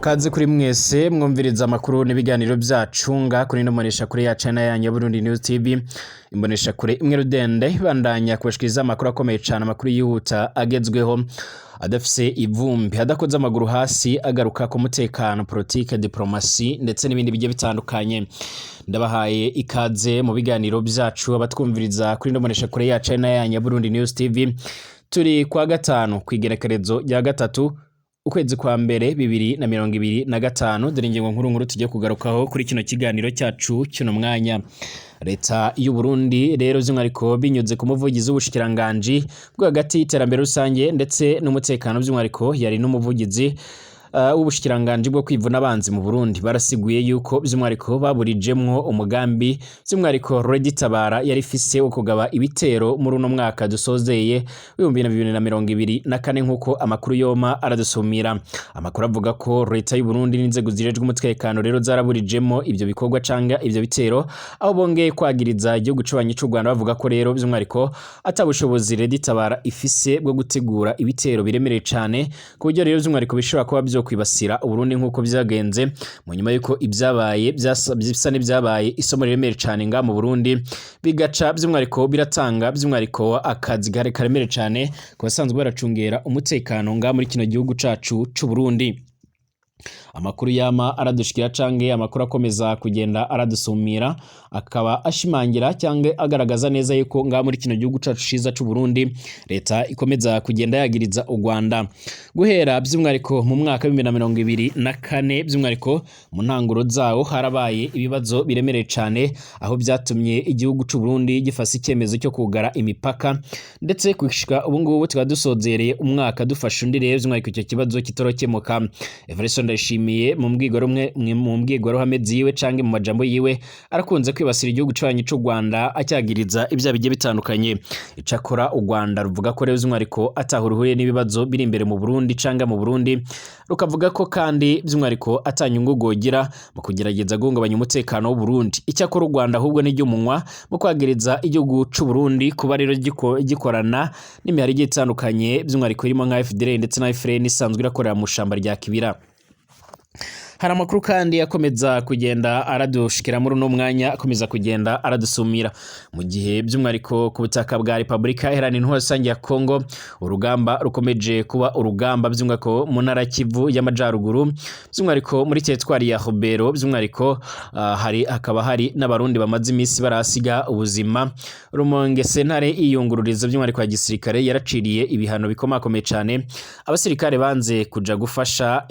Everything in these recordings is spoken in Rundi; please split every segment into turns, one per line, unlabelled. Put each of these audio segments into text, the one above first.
Kaze kuri mwese mwumviriza amakuru n'ibiganiro byacu nga kuri ino mboneshakure ya channel yanyu ya Burundi News TV, imboneshakure imwe rudende ibandanya kubashikiriza amakuru akomeye cyane, amakuru yihuta agezweho, adafise ivumbi, adakoze amaguru hasi, agaruka ku mutekano, politike, diplomasi ndetse n'ibindi bigiye bitandukanye. Ndabahaye ikaze mu biganiro byacu abatwumviriza kuri ino mboneshakure ya channel yanyu ya Burundi News TV. Turi kwa gatanu, kw'igerekerezo rya 3, ukwezi kwa mbere 2025. Dore ingingo nkuru nkuru tugiye kugarukaho kuri kino kiganiro cyacu kino mwanya. Leta y'u Burundi rero, by'umwihariko binyuze ku muvugizi w'ubushikiranganji bwo hagati y'iterambere rusange ndetse n'umutekano, by'umwihariko yari n'umuvugizi w'ubushikiranganji bwo kwivuna abanzi mu Burundi, barasiguye yuko by'umwihariko baburijemwo umugambi by'umwihariko RED Tabara yari ifise wo kugaba ibitero muri uno mwaka dusozeye w'2024, nk'uko amakuru yoma aradusumira. Amakuru avuga ko leta y'u Burundi n'inzego zijejwe umutekano rero zaraburijemo ivyo bikorwa canga ivyo bitero, aho bongeye kwagiriza igihugu c'abanyi c'u Rwanda, bavuga ko rero by'umwihariko ata bushobozi RED Tabara ifise bwo gutegura ibitero biremereye cane, ku buryo rero by'umwihariko bishobora kuba vyo kwibasira Uburundi, nk'uko vyagenze mu nyuma yuko ibyabaye bisa n'ibyabaye isomo riremereye cane nga mu Burundi, bigaca by'umwihariko biratanga by'umwihariko akazi karemereye cane ku basanzwe baracungera umutekano nga muri kino gihugu cacu c'u Burundi. Amakuru yama aradushikira canke amakuru akomeza kugenda aradusumira akaba ashimangira canke agaragaza neza yuko ngaha muri kino gihugu cacu ciza c'u Burundi leta ikomeza kugenda yagiriza u Rwanda guhera by'umwihariko mu mwaka wa 2024. By'umwihariko mu ntanguro zawo harabaye ibibazo biremereye cane, aho byatumye igihugu c'u Burundi gifasa icyemezo cyo kugara imipaka, ndetse gushika ubu ngubu tukaba dusozereye umwaka dufashe undi rero by'umwihariko icyo kibazo kitorokemuka. Evariste Ndayishimiye mu mbwirwaruhame ziwe canke mu majambo yiwe arakunze kwibasira igihugu c'abanyi c'u Rwanda, acyagiriza ibyaha bigiye bitandukanye. Icakora u Rwanda ruvuga ko rero by'umwihariko ataho ruhuriye n'ibibazo biri imbere mu Burundi canke mu Burundi, rukavuga ko kandi by'umwihariko atanyungu rwogira mu kugerageza guhungabanya umutekano w'u Burundi. Icyakora u Rwanda ahubwo ni umunwa mu kwagiriza igihugu c'u Burundi kuba rero gikorana n'imihari igiye itandukanye, by'umwihariko irimo nka FDLR ndetse na FRN isanzwe irakorera mu shamba rya Kibira. Hari amakuru kandi akomeza kugenda aradushikira muri uno mwanya, akomeza kugenda aradusumira mu gihe by'umwihariko ku butaka bwa Repubulika Iharanira Intwaro Rusange ya Kongo urugamba rukomeje kuba urugamba, by'umwihariko mu ntara ya Kivu y'Amajaruguru, by'umwihariko muri teritwari ya Rubero. By'umwihariko hari hakaba hari n'Abarundi bamaze iminsi barasiga ubuzima. Rumonge, sentare iyungururizo by'umwihariko ya gisirikare yaraciriye ibihano bikomakomeye cane abasirikare banze kuja gufasha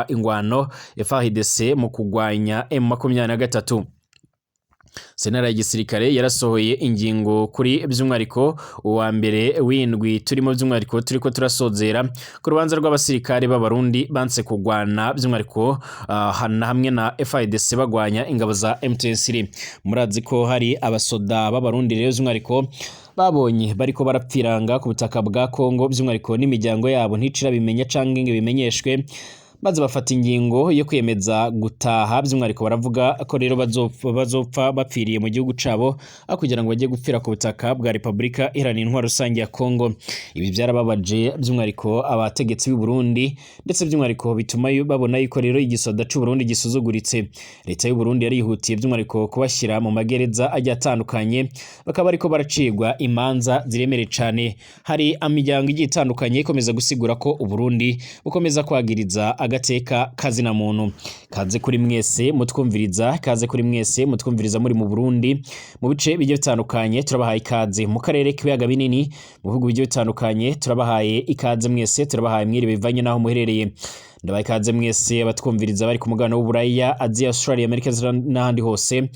ingwano FARDC mu kugwanya M23. Sentare ya gisirikare yarasohoye ingingo kuri by'umwihariko uwa mbere w'indwi turimo, by'umwihariko turiko turasozera, ku rubanza rw'abasirikare b'Abarundi banse kugwana by'umwihariko hamwe na FARDC bagwanya ingabo za M23. Murazi ko hari abasoda b'Abarundi rero by'umwihariko babonye bariko barapfiranga ku butaka bwa Kongo, by'umwihariko n'imiryango yabo nticira bimenya canke ngo bimenyeshwe, maze bafata ingingo yo kwiyemeza gutaha. By'umwihariko baravuga ko rero bazopfa bapfiriye mu gihugu cabo aho kugira ngo bajye gupfira ku butaka bwa Repubulika Iharanira Intwaro Rusange ya Kongo. Ibi byarababaje by'umwihariko abategetsi b'u Burundi, ndetse by'umwihariko bituma babona yuko rero igisoda c'u Burundi gisuzuguritse. Leta y'u Burundi yarihutiye by'umwihariko kubashyira mu magereza agiye atandukanye, bakaba bariko baracirwa imanza ziremereye cane. Hari imiryango igiye itandukanye ikomeza gusigura ko u Burundi bukomeza kwagiriza agateka kazina muntu. Kaze kuri mwese mutwumviriza, kaze kuri mwese mutwumviriza muri mu Burundi mu bice bigiye bitandukanye, turabahaye ikaze. Mu karere k'ibiyaga binini, mu bihugu bigiye bitandukanye, turabahaye ikaze mwese, turabahaye mwiriwe bivanye n'aho muherereye. Ndabahaye ikaze mwese abatwumviriza bari ku mugabane w'Uburaya, Aziya, Australia, Amerika n'ahandi hose,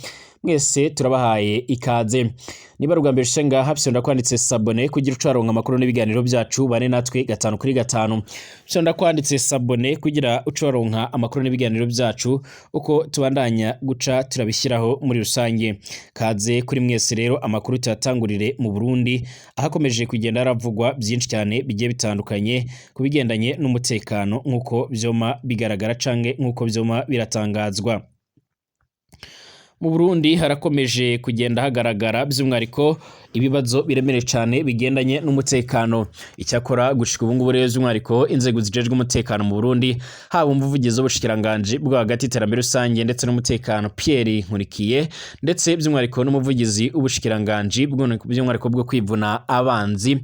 mwese turabahaye ikaze. Niba rugambye mbere ngaha, fyonda kwanditse s'abonner kugira ucaronka amakuru n'ibiganiro byacu, bane natwe gatanu kuri gatanu. Fyonda kwanditse s'abonner kugira ucaronka amakuru n'ibiganiro byacu uko tubandanya guca turabishyiraho muri rusange. Kaze kuri mwese rero, amakuru tuyatangurire mu Burundi, ahakomeje kugenda haravugwa byinshi cyane bigiye bitandukanye ku bigendanye n'umutekano, nk'uko vyoma bigaragara canke nk'uko vyoma biratangazwa. Mu Burundi harakomeje kugenda hagaragara by'umwihariko ibibazo biremereye cane bigendanye n'umutekano. Icyakora gushika ubu ngubu rero by'umwihariko inzego zijejwe umutekano mu Burundi, haba umuvugizi w'ubushikiranganji bwo hagati, iterambere rusange ndetse n'umutekano Pierre Nkurikiye, ndetse by'umwihariko n'umuvugizi w'ubushikiranganji by'umwihariko bwo kwivuna abanzi,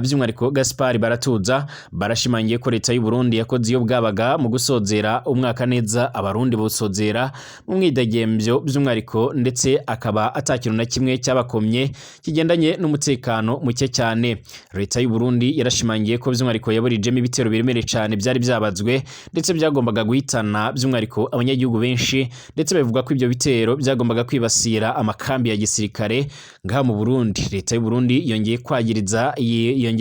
by'umwihariko Gaspard Baratuza, barashimangiye ko leta y'u Burundi yakoze iyo bwabaga mu gusozera umwaka neza, abarundi bosozera mu mwidegemvyo by'umwihariko, ndetse akaba atakintu na kimwe cyabakomye kigendanye n'umutekano muke cyane. Leta y'u Burundi yarashimangiye ko by'umwihariko yaburijemo ibitero biremereye cyane byari byabazwe ndetse byagombaga guhitana by'umwihariko abanyagihugu benshi, ndetse bavuga ko ibyo bitero byagombaga kwibasira amakambi ya gisirikare ngaha mu Burundi. Leta y'u Burundi yongeye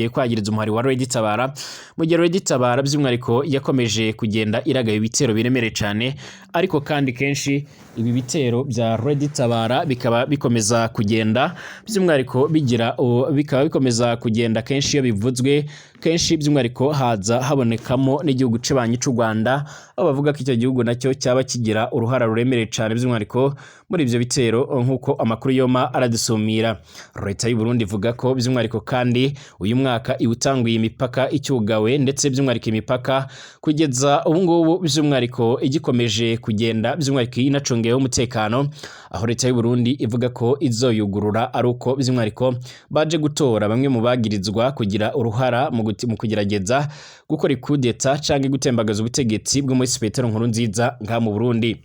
kwagiriza umuhari wa Red Tabara, mu gihe Red Tabara by'umwihariko yakomeje kugenda iragaba ibitero biremereye cyane, ariko kandi kenshi ibi bitero bya Red Tabara bikaba bikomeza kugenda by'umwihariko bigira bikaba bikomeza kugenda kenshi iyo bivuzwe kenshi by'umwihariko haza habonekamo n'igihugu cibanyi c'u Rwanda, aho bavuga ko icyo gihugu nacyo cyaba kigira uruhara ruremereye cyane by'umwihariko muri ibyo bitero, nk'uko amakuru yoma aradusumira. Leta y'u Burundi ivuga ko by'umwihariko kandi uyu mwaka iwutanguye imipaka icyugawe, ndetse by'umwihariko imipaka kugeza ubu ngubu by'umwihariko igikomeje kugenda by'umwihariko inacungeyeho umutekano, aho leta y'u Burundi ivuga ko izoyugurura ari uko by'umwihariko baje gutora bamwe mu bagirizwa kugira uruhara mu kugerageza gukora ikudeta canke gutembagaza ubutegetsi bwo muri Petero Nkurunziza ngaha mu Burundi.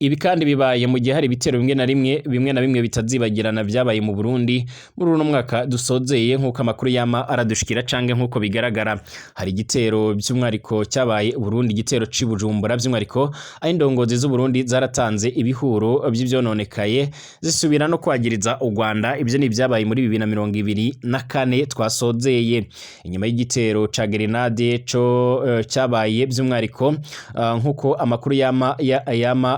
Ibi kandi bibaye mu gihe hari ibitero bimwe na rimwe bimwe na bimwe bitazibagirana byabaye mu Burundi muri uno mwaka dusozeye, nk'uko amakuru yama aradushikira canke nk'uko bigaragara. Hari igitero by'umwihariko cyabaye i Burundi, igitero c'i Bujumbura by'umwihariko, aho indongozi z'u Burundi zaratanze ibihuro by'ivyononekaye, zisubira no kwagiriza u Rwanda. Ibyo ni ibyabaye muri 2024 twasozeye. Inyuma y'igitero ca grenade co cyabaye by'umwihariko, nk'uko amakuru yama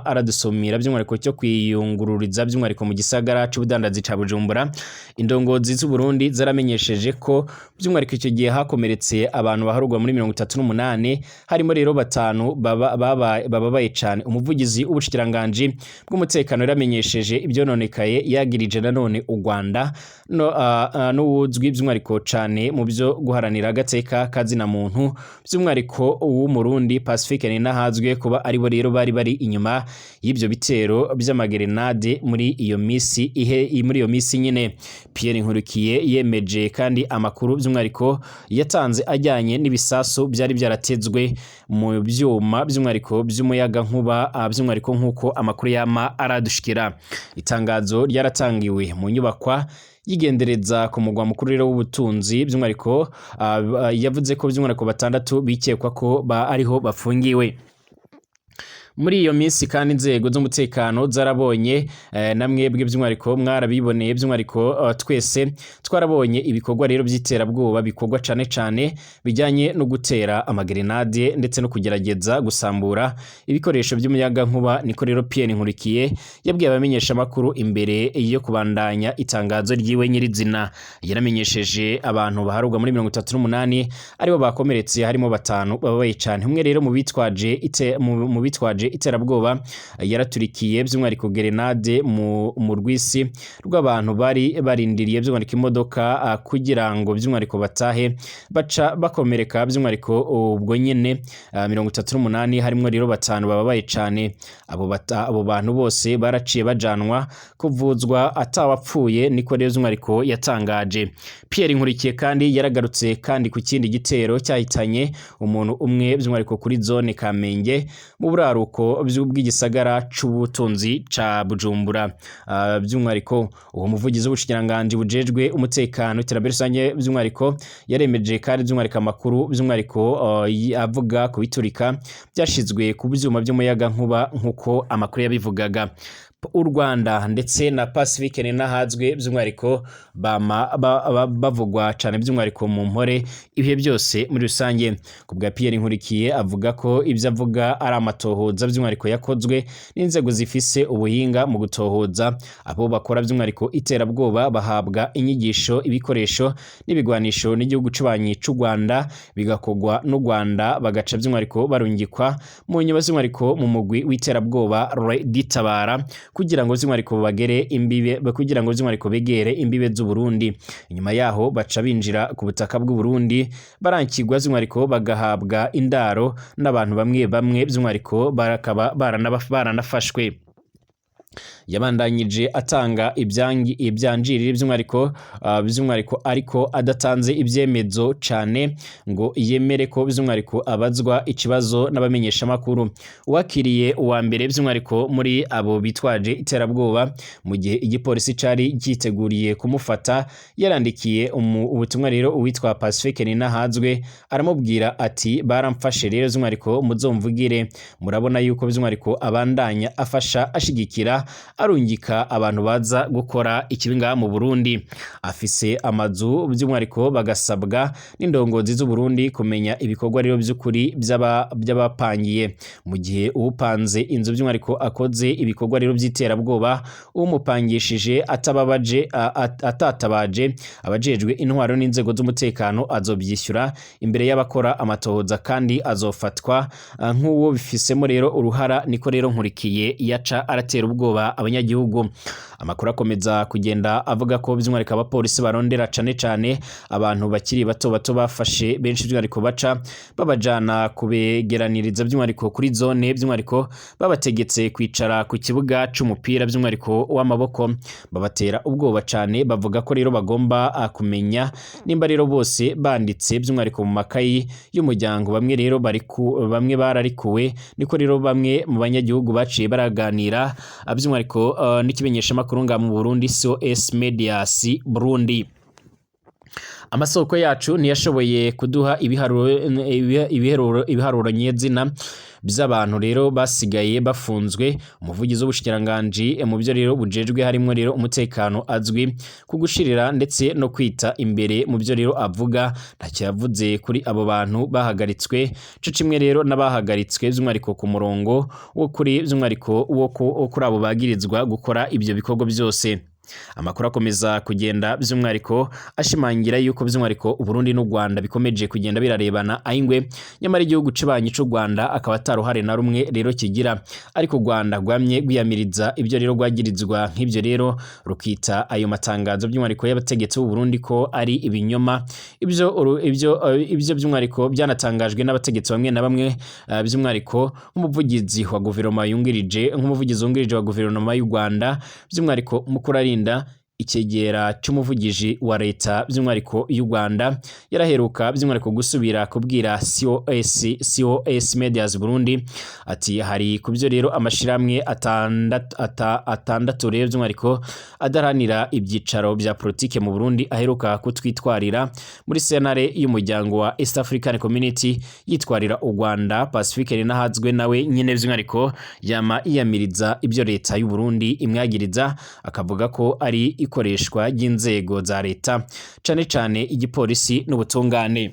aradusumira, by'umwihariko cyo kwiyungururiza by'umwihariko mu gisagara c'ubudandazi ca Bujumbura, indongozi z'u Burundi zaramenyesheje ko by'umwihariko icyo gihe hakomeretse abantu baharurwa muri 38, harimo rero batanu bababaye cane. Umuvugizi w'ubushikiranganji bw'umutekano yaramenyesheje ibyononekaye, yagirije nanone u Rwanda no n'uwuzwi by'umwihariko cane mu byo guharanira agateka kazina muntu by'umwihariko w'Umurundi Pacifique Ninahazwe, kuba aribo rero bari bari inyuma y'ibyo bitero by'amagerenade muri iyo misi ihe muri iyo misi nyine. Pierre Nkurikiye yemeje kandi amakuru by'umwihariko yatanze ajyanye n'ibisasu byari byaratezwe mu byuma by'umwihariko by'umuyaga nkuba, by'umwihariko nk'uko amakuru yama aradushikira. Itangazo ryaratangiwe mu nyubakwa yigendereza ku mugwa mukuru rero w'ubutunzi by'umwihariko, yavuze ko by'umwihariko batandatu bikekwa ko ariho bafungiwe. Muri iyo minsi kandi inzego z'umutekano zarabonye, na mwebwe by'umwihariko mwarabiboneye, by'umwihariko twese twarabonye ibikorwa rero by'iterabwoba bikorwa cane cane bijyanye no gutera amagerenade ndetse no kugerageza gusambura ibikoresho by'umuyaga nkuba, niko rero Pierre Nkurikiye yabwiye abamenyesha makuru imbere yo kubandanya itangazo ryiwe nyirizina. Yaramenyesheje abantu baharurwa muri 38 aribo bakomeretse, harimo batanu bababaye cane. Umwe rero mu bitwaje iterabwoba yaraturikiye by'umwihariko gerenade mu rwisi rw'abantu bari barindiriye by'umwihariko imodoka, kugira ngo by'umwihariko batahe, baca bakomereka by'umwihariko ubwo nyene, 38, harimo rero batanu bababaye cane. Abo bantu bose baraciye bajanwa kuvuzwa atawapfuye, niko rero by'umwihariko yatangaje. Pierre Nkurikiye kandi yaragarutse kandi ku kindi gitero cyahitanye umuntu umwe by'umwihariko kuri zone Kamenge mu buraruko bw'igisagara c'ubutunzi ca Bujumbura. By'umwihariko uwo muvugizi w'ubushikiranganji bujejwe umutekano, iterambere rusange by'umwihariko yaremeje kandi by'umwihariko amakuru by'umwihariko avuga ku biturika byashizwe ku byuma by'umuyaga nkuba, nk'uko amakuru yabivugaga. U Rwanda ndetse na Pacifique Ninahazwe by'umwihariko bama bavugwa cane by'umwihariko mu mpore ibihe byose muri rusange. Ku bwa Pierre Nkurikiye, avuga ko ibyo avuga ari amatohoza by'umwihariko yakozwe n'inzego zifise ubuhinga mu gutohoza. Abo bakora by'umwihariko iterabwoba bahabwa inyigisho, ibikoresho n'ibigwanisho n'igihugu c'ubanyi c'u Rwanda, bigakorwa n'u Rwanda, bagaca by'umwihariko barungikwa mu nyuma by'umwihariko mu mugwi w'iterabwoba Red Tabara. kugira ngo by'umwihariko bagere imbibe, kugira ngo by'umwihariko begere imbibe z'u Burundi. Inyuma yaho baca binjira ku butaka bw'u Burundi, barankigwa by'umwihariko bagahabwa indaro n'abantu bamwe bamwe, by'umwihariko barakaba baranafashwe. Yabandanyije atanga ibyanjirire by'umwihariko ariko adatanze ibyemezo cane ngo yemere ko by'umwihariko abazwa ikibazo n'abamenyeshamakuru. Uwakiriye uwa mbere by'umwihariko muri abo bitwaje iterabwoba, mu gihe igipolisi cari cyiteguriye kumufata, yarandikiye ubutumwa rero uwitwa Pacifique Ninahazwe, aramubwira ati: "Baramfashe rero by'umwihariko muzomvugire." Murabona yuko by'umwihariko abandanya afasha, ashigikira, arungika abantu baza gukora ikibi ngaha mu Burundi. Afise amazu by'umwihariko, bagasabwa n'indongozi z'u Burundi kumenya ibikorwa rero by'ukuri by'abapangiye. Mu gihe uwupanze inzu by'umwihariko akoze ibikorwa rero by'iterabwoba, umupangishije atababaje, atatabaje abajejwe intwaro n'inzego z'umutekano, azobyishyura imbere y'abakora amatohoza kandi azofatwa nk'uwo bifisemo rero uruhara. Niko rero Nkurikiye yaca aratera ubwoba abanyagihugu. Amakuru akomeza kugenda avuga ko by'umwihariko abapolisi barondera cane cane abantu bakiri bato bato. Bafashe benshi by'umwihariko, baca babajana kubegeraniriza by'umwihariko kuri zone. By'umwihariko babategetse kwicara ku kibuga c'umupira by'umwihariko w'amaboko, babatera ubwoba cane, bavuga ko rero bagomba kumenya nimba rero bose banditse by'umwihariko mu makayi y'umuryango. Bamwe rero bamwe bararikuwe. Niko rero bamwe mu banyagihugu baciye baraganira by'umwihariko n'ikimenyeshamakuru nga mu Burundi, SOS Medias Burundi. Amasoko yacu ntiyashoboye kuduha ibiharuro nyezina by'abantu rero basigaye bafunzwe. Umuvugizi w'ubushikiranganji mu byo rero bujejwe harimo rero umutekano, azwi ku gushirira ndetse no kwita imbere mu byo rero avuga, ntacyo yavuze kuri abo bantu bahagaritswe, co kimwe rero n'abahagaritswe by'umwihariko ku murongo wo kuri by'umwihariko wo kuri abo bagirizwa gukora ibyo bikorwa byose. Amakuru akomeza kugenda by'umwihariko ashimangira yuko by'umwihariko Uburundi n'u Rwanda bikomeje kugenda birarebana ayingwe, nyamara igihugu cibanyi c'u Rwanda akaba ataruhare na rumwe rero kigira. Ariko u Rwanda rwamye rwiyamiriza ibyo rero rwagirizwa nk'ibyo rero, rukita ayo matangazo by'umwihariko y'abategetsi b'u Burundi ko ari ibinyoma. Ibyo by'umwihariko byanatangajwe n'abategetsi bamwe na bamwe, by'umwihariko nk'umuvugizi wa guverinoma yungirije, nk'umuvugizi wungirije wa guverinoma y'u Rwanda, by'umwihariko Mukurarinda, icyegera cy'umuvugizi wa leta by'umwihariko y'u Rwanda, yaraheruka by'umwihariko gusubira kubwira COS Medias Burundi ati: "Hari ku byo rero amashirahamwe atandatu rero by'umwihariko adaharanira ibyicaro bya politike mu Burundi aheruka kutwitwarira muri sentare y'umuryango wa East African Community, yitwarira u Rwanda." Pacifique Ninahazwe nawe nyine by'umwihariko yama yiyamiriza ibyo leta y'u Burundi imwagiriza, akavuga ko ari ikoreshwa ry'inzego za leta, cane cane igipolisi n'ubutungane.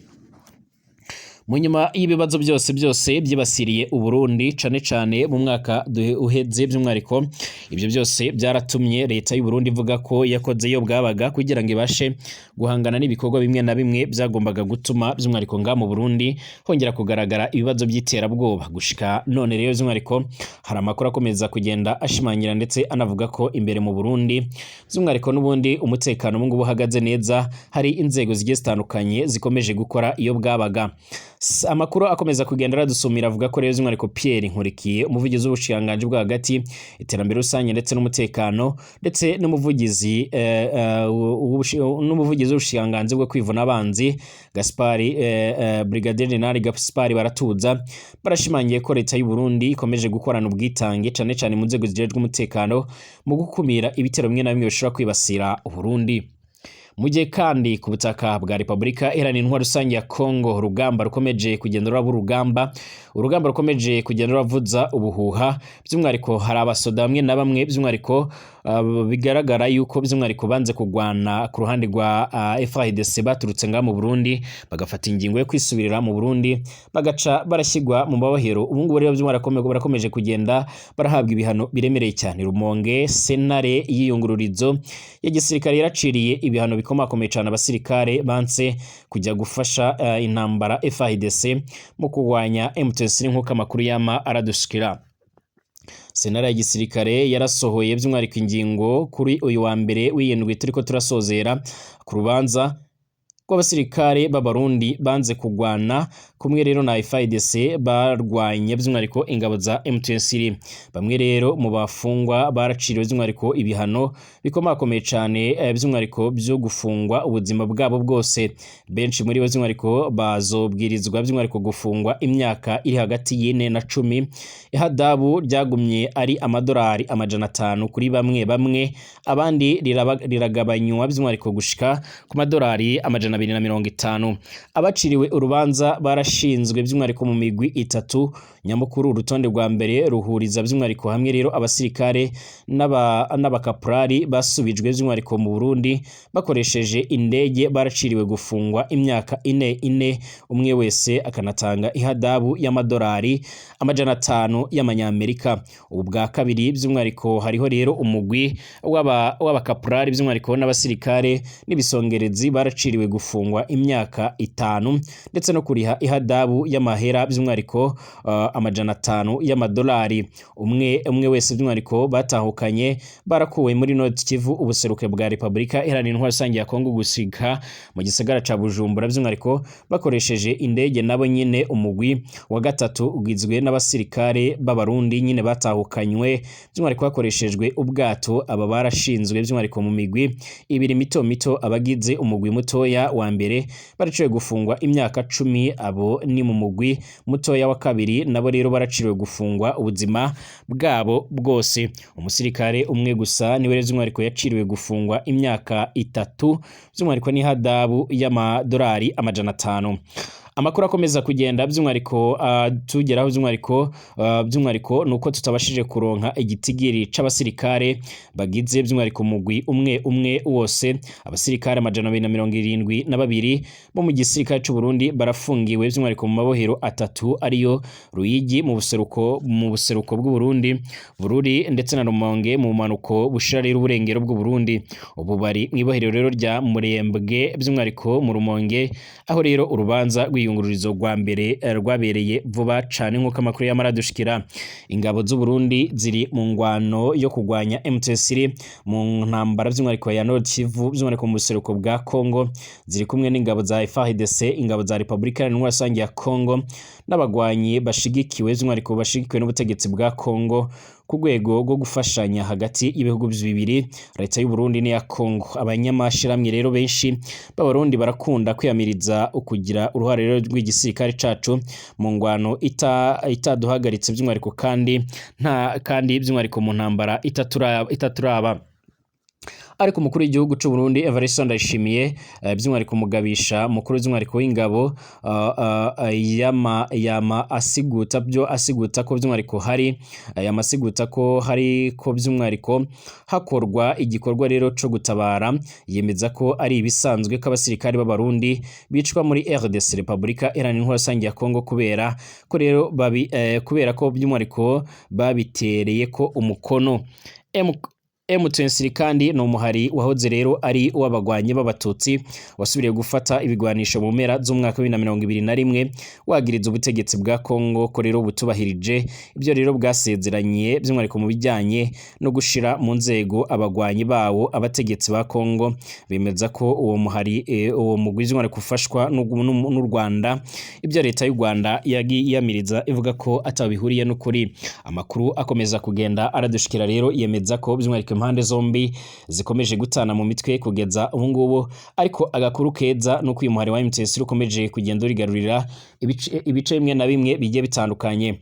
Mu nyuma y'ibibazo byose byose byibasiriye Uburundi, cane cane mu mwaka uheze, by'umwihariko ibyo byose byaratumye leta y'u Burundi ivuga ko yakoze iyo bwabaga kugira ngo ibashe guhangana n'ibikorwa bimwe na bimwe byagombaga gutuma by'umwihariko nga mu Burundi hongera kugaragara ibibazo by'iterabwoba. Gushika none rero by'umwihariko hari amakuru akomeza kugenda ashimangira ndetse anavuga ko imbere mu Burundi by'umwihariko n'ubundi umutekano ubu ngubu uhagaze neza, hari inzego zigiye zitandukanye zikomeje gukora iyo bwabaga. Amakuru akomeza kugenda aradusumira avuga ko rero by'umwihariko Pierre Nkurikiye, umuvugizi w'ubushikiranganji bwo hagati, iterambere rusange ndetse n'umutekano, ndetse n'umuvugizi w'ubushikiranganji bwo kwivuna abanzi, Gaspari Brigadier General Gaspari Baratuza, barashimangiye ko leta y'u Burundi ikomeje gukorana ubwitange cane cane mu nzego zijejwe umutekano mu gukumira ibitero bimwe na bimwe bishobora kwibasira Uburundi. Mu gihe kandi ku butaka bwa Repubulika Iharanira Intwaro Rusange ya Kongo urugamba rukomeje kugenda ruraba urugamba rukomeje kugenda ruravuza ubuhuha, by'umwihariko hari abasoda bamwe na bamwe by'umwihariko bigaragara yuko by'umwihariko banze kurwana ku ruhande rwa FARDC, baturutse ngaha mu Burundi, bagafata ingingo yo kwisubirira mu Burundi, bagaca barashyirwa mu mabohero. Ubu ngubu rero by'umwihariko barakomeje kugenda barahabwa ibihano biremereye cyane. Rumonge, sentare y'iyungururizo ya gisirikare yaraciriye ibihano bikomakomeye cyane abasirikare banse kujya gufasha intambara FARDC mu kurwanya M23, nk'uko amakuru yama aradushikira. Sentare ya gisirikare yarasohoye by'umwihariko ingingo kuri uyu wa mbere w'iyindwi turiko turasozera ku rubanza rw'abasirikare b'Abarundi banze kugwana kumwe rero na FARDC barwanye by'umwihariko ingabo za M23. Bamwe rero mu bafungwa baraciriwe by'umwihariko ibihano bikomakomeye cane, by'umwihariko byo gufungwa ubuzima bwabo bwose. Benshi muri bo by'umwihariko bazobwirizwa by'umwihariko gufungwa imyaka iri hagati y'4 na 10. Ihadabu ryagumye ari amadolari 500 kuri bamwe bamwe, abandi riragabanywa by'umwihariko gushika ku madolari 250. Abaciriwe urubanza barashinzwe by'umwihariko mu migwi itatu nyamukuru. Urutonde rwa mbere ruhuriza by'umwihariko hamwe rero abasirikare n'abakaporari basubijwe by'umwihariko mu Burundi bakoresheje indege, baraciriwe gufungwa imyaka ine ine, umwe wese akanatanga ihadabu y'amadolari 500 y'amanyamerika. Ubu bwa kabiri by'umwihariko hariho rero umugwi w'abakaporari by'umwihariko n'abasirikare n'ibisongerezi baraciriwe gufungwa imyaka 5 ndetse no kuriha ihadabu y'amahera by'umwihariko 500 y'amadolari umwe umwe wese. By'umwihariko batahukanye barakuwe muri Nord Kivu, ubuseruke bwa Repubulika Iharanira Intwaro Rusange ya Kongo, gusiga mu gisagara ca Bujumbura by'umwihariko bakoresheje indege nabo nyine. Umugwi wa gatatu ugizwe n'abasirikare b'Abarundi nyine batahukanywe by'umwihariko hakoreshejwe ubwato. Aba barashinzwe by'umwihariko mu migwi ibiri mito mito. Abagize umugwi mutoya wa mbere baraciwe gufungwa imyaka 10, abo ni mu mugwi mutoya wa kabiri nabo rero baraciriwe gufungwa ubuzima bwabo bwose. Umusirikare umwe gusa niwe rero by'umwihariko yaciriwe gufungwa imyaka 3 by'umwihariko n'ihadabu y'amadolari 500. Amakuru akomeza kugenda by'umwihariko tugeraho by'umwihariko nuko tutabashije kuronka igitigiri c'abasirikare bagize by'umwihariko umugwi umwe umwe wose. Abasirikare 272 bo mu gisirikare c'u Burundi barafungiwe by'umwihariko mu mabohero atatu, ariyo Ruyigi mu buseruko bw'u Burundi, Bururi ndetse na Rumonge mu bumanuko bushira rero uburengero bw'u Burundi. Ubu bari mw'ibohero rero rya Murembwe by'umwihariko mu Rumonge, aho rero urubanza rw'iyungururizo rwa mbere rwabereye vuba cane nk'uko amakuru yamara dushikira. Ingabo z'u Burundi ziri mu ngwano yo kugwanya M23 mu ntambara by'umwihariko ya Nord Kivu, by'umwihariko mu buseruko bwa Congo, ziri kumwe n'ingabo za FARDC, ingabo za Repubulika Iharanira Rusange ya Congo n'abagwanyi bashigikiwe by'umwihariko bashigikiwe n'ubutegetsi bwa Congo ku rwego rwo gufashanya hagati y'ibihugu bibiri, leta y'u Burundi n'iya Congo. Abanyamashirahamwe rero benshi b'Abarundi barakunda kwiyamiriza ukugira uruhare rero rw'igisirikare cacu mu ngwano itaduhagaritse by'umwihariko kandi nta kandi by'umwihariko mu ntambara itaturaba. Ariko umukuru w'igihugu c'u Burundi Evariste Ndayishimiye, by'umwihariko umugabisha mukuru by'umwihariko w'ingabo, yama asiguta byo asiguta ko by'umwihariko hari yama asiguta ko hari ko by'umwihariko hakorwa igikorwa rero co gutabara. Yemeza ko ari ibisanzwe ko abasirikare b'Abarundi bicwa muri RDC, Repubulika Iharanira Intwaro Rusange ya Kongo, kubera ko rero kubera ko by'umwihariko babitereye ko umukono. M23 kandi ni umuhari wahoze rero ari uw'abagwanyi b'Abatutsi wasubiriye gufata ibigwanisho mu mpera z'umwaka wa 2021, wagiriza ubutegetsi bwa Kongo ko rero butubahirije ibyo rero bwasezeranye by'umwihariko mu bijyanye no gushira mu nzego abagwanyi bawo. Abategetsi ba Kongo bemeza ko uwo muhari, uwo mugwi by'umwihariko ufashwa n'u Rwanda, ibyo leta y'u Rwanda yagiye yamiriza ivuga ko ataho bihuriye n'ukuri. Amakuru akomeza kugenda aradushikira rero yemeza ko by'umwihariko impande zombi zikomeje gutana mu mitwe kugeza ubu ngubu, ariko agakuru keza nuko uyu muhari wa M23 ukomeje kugenda urigarurira ibice bimwe na bimwe bigiye bitandukanye.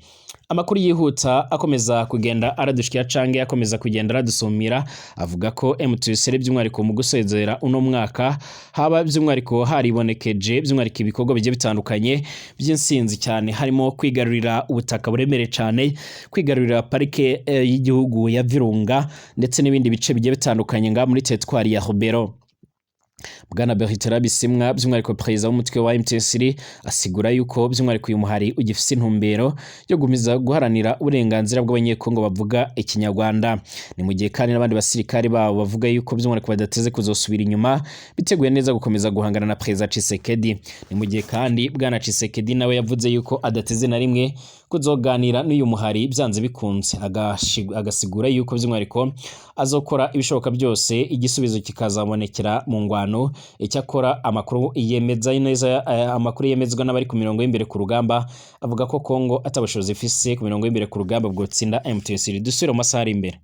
Amakuru yihuta akomeza kugenda aradushikira cange akomeza kugenda aradusumira avuga ko M23 by'umwihariko mu gusezera uno mwaka haba by'umwihariko haribonekeje by'umwihariko ibikorwa bigiye bitandukanye by'insinzi cyane, harimo kwigarurira ubutaka buremere cyane, kwigarurira parike y'igihugu ya Virunga ndetse n'ibindi bice bigiye bitandukanye nga muri teritwari ya Rubero. Bwana Bertrand Bisimwa, by'umwihariko perezida w'umutwe wa M23, asigura yuko by'umwihariko uyu muhari ugifise intumbero yo gumiza guharanira uburenganzira bw'abanyekongo bavuga ikinyarwanda. Ni mu gihe kandi n'abandi basirikare babo bavuga yuko by'umwihariko badateze kuzosubira inyuma, biteguye neza gukomeza guhangana na perezida Tshisekedi. Ni mu gihe kandi bwana Tshisekedi nawe yavuze yuko adateze na rimwe kuzoganira n'uyu muhari byanze bikunze, agasigura yuko by'umwihariko azokora ibishoboka byose igisubizo kikazabonekera mu ngwano. Icyakora amakuru yemeza neza, amakuru yemezwa n'abari ku mirongo y'imbere ku rugamba, avuga ko Kongo atabushobozi ifise ku mirongo y'imbere ku rugamba bwotsinda M23. Dusubire mu masaha ari imbere.